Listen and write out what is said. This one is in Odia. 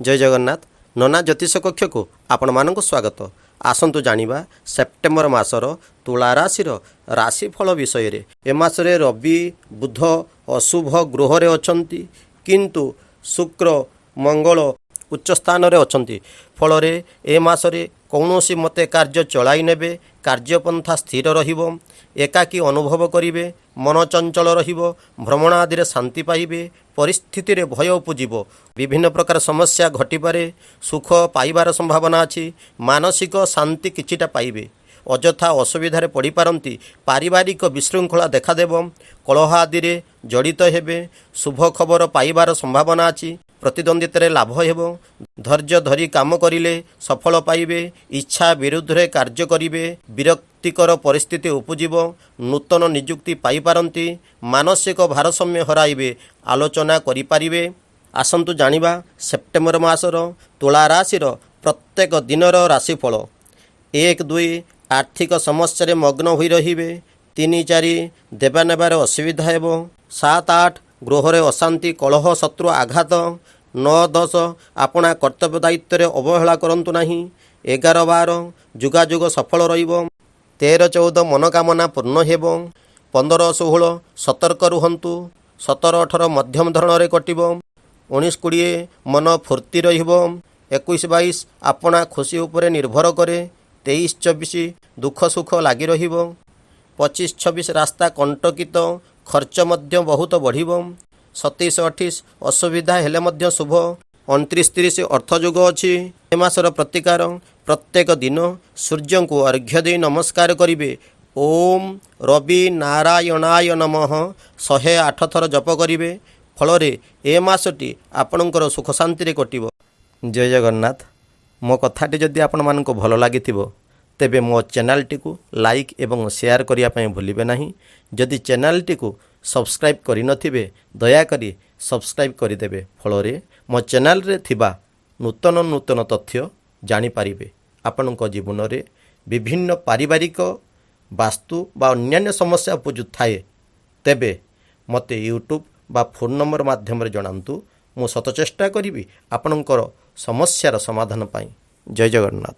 ଜୟ ଜଗନ୍ନାଥ। ନନା ଜ୍ୟୋତିଷ କକ୍ଷକୁ ଆପଣମାନଙ୍କୁ ସ୍ୱାଗତ। ଆସନ୍ତୁ ଜାଣିବା ସେପ୍ଟେମ୍ବର ମାସର ତୁଳା ରାଶିର ରାଶିଫଳ ବିଷୟରେ। ଏ ମାସରେ ରବି, ବୁଧ ଅଶୁଭ ଗୃହରେ ଅଛନ୍ତି, କିନ୍ତୁ ଶୁକ୍ର, ମଙ୍ଗଳ ଉଚ୍ଚ ସ୍ଥାନରେ ଅଛନ୍ତି। ଫଳରେ ଏ ମାସରେ କୌଣସି ମତେ କାର୍ଯ୍ୟ ଚଳାଇ ନେବେ। କାର୍ଯ୍ୟପନ୍ଥା ସ୍ଥିର ରହିବ। ଏକାକୀ ଅନୁଭବ କରିବେ। ମନ ଚଞ୍ଚଳ ରହିବ। ଭ୍ରମଣ ଆଦିରେ ଶାନ୍ତି ପାଇବେ। ପରିସ୍ଥିତିରେ ଭୟ ଉପୁଜିବ। ବିଭିନ୍ନ ପ୍ରକାର ସମସ୍ୟା ଘଟିପାରେ। ସୁଖ ପାଇବାର ସମ୍ଭାବନା ଅଛି। ମାନସିକ ଶାନ୍ତି କିଛିଟା ପାଇବେ। ଅଯଥା ଅସୁବିଧାରେ ପଡ଼ିପାରନ୍ତି। ପାରିବାରିକ ବିଶୃଙ୍ଖଳା ଦେଖାଦେବ। କଳହ ଆଦିରେ ଜଡ଼ିତ ହେବେ। ଶୁଭ ଖବର ପାଇବାର ସମ୍ଭାବନା ଅଛି। ପ୍ରତିଦ୍ୱନ୍ଦିତାରେ ଲାଭ ହେବ। ଧୈର୍ଯ୍ୟ ଧରି କାମ କରିଲେ ସଫଳ ପାଇବେ। ଇଚ୍ଛା ବିରୁଦ୍ଧରେ କାର୍ଯ୍ୟ କରିବେ। ବିରକ୍ତିକର ପରିସ୍ଥିତି ଉପୁଜିବ। ନୂତନ ନିଯୁକ୍ତି ପାଇପାରନ୍ତି। ମାନସିକ ଭାରସାମ୍ୟ ହରାଇବେ। ଆଲୋଚନା କରିପାରିବେ। ଆସନ୍ତୁ ଜାଣିବା ସେପ୍ଟେମ୍ବର ମାସର ତୁଳା ରାଶିର ପ୍ରତ୍ୟେକ ଦିନର ରାଶିଫଳ। 1, 2 ଆର୍ଥିକ ସମସ୍ୟାରେ ମଗ୍ନ ହୋଇ ରହିବେ। 3, 4 ଦେବା ନେବାରେ ଅସୁବିଧା ହେବ। 7, 8 ଗୃହରେ ଅଶାନ୍ତି, କଳହ, ଶତ୍ରୁ ଆଘାତ। 9, 10 ଆପଣା କର୍ତ୍ତବ୍ୟ ଦାୟିତ୍ୱରେ ଅବହେଳା କରନ୍ତୁ ନାହିଁ। 11, 12 ଯୋଗାଯୋଗ ସଫଳ ରହିବ। 13, 14 ମନୋକାମନା ପୂର୍ଣ୍ଣ ହେବ। 15, 16 ସତର୍କ ରୁହନ୍ତୁ। 17, 18 ମଧ୍ୟମ ଧରଣରେ କଟିବ। 19, 20 ମନ ଫୁର୍ତ୍ତି ରହିବ। 21, 22 ଆପଣା ଖୁସି ଉପରେ ନିର୍ଭର କରେ। 23, 24 ଦୁଃଖ ସୁଖ ଲାଗି ରହିବ। 25, 26 ରାସ୍ତା କଣ୍ଟକିତ, ଖର୍ଚ୍ଚ ମଧ୍ୟ ବହୁତ ବଢ଼ିବ। 27, 28 ଅସୁବିଧା ହେଲେ ମଧ୍ୟ ଶୁଭ। 29, 30 ଅର୍ଥଯୋଗ ଅଛି। ଏ ମାସର ପ୍ରତିକାର: ପ୍ରତ୍ୟେକ ଦିନ ସୂର୍ଯ୍ୟଙ୍କୁ ଅର୍ଘ୍ୟ ଦେଇ ନମସ୍କାର କରିବେ। ଓମ୍ ରବି ନାରାୟଣାୟ ନମଃ 108 ଥର ଜପ କରିବେ। ଫଳରେ ଏ ମାସଟି ଆପଣଙ୍କର ସୁଖ ଶାନ୍ତିରେ କଟିବ। ଜୟ ଜଗନ୍ନାଥ। ମୋ କଥାଟି ଯଦି ଆପଣମାନଙ୍କୁ ଭଲ ଲାଗିଥିବ, ତେବେ ମୋ ଚ୍ୟାନେଲଟିକୁ ଲାଇକ୍ ଏବଂ ସେୟାର କରିବା ପାଇଁ ଭୁଲିବେ ନାହିଁ। ଯଦି ଚ୍ୟାନେଲଟିକୁ ସବସ୍କ୍ରାଇବ୍ କରିନଥିବେ, ଦୟାକରି ସବସ୍କ୍ରାଇବ୍ କରିଦେବେ। ଫଳରେ ମୋ ଚ୍ୟାନେଲରେ ଥିବା ନୂତନ ନୂତନ ତଥ୍ୟ ଜାଣିପାରିବେ। ଆପଣଙ୍କ ଜୀବନରେ ବିଭିନ୍ନ ପାରିବାରିକ, ବାସ୍ତୁ ବା ଅନ୍ୟାନ୍ୟ ସମସ୍ୟା ଉପୁଜୁଥାଏ, ତେବେ ମୋତେ ୟୁଟ୍ୟୁବ୍ ବା ଫୋନ୍ ନମ୍ବର ମାଧ୍ୟମରେ ଜଣାନ୍ତୁ। ମୁଁ ଶତ ଚେଷ୍ଟା କରିବି ଆପଣଙ୍କର ସମସ୍ୟାର ସମାଧାନ ପାଇଁ। ଜୟ ଜଗନ୍ନାଥ।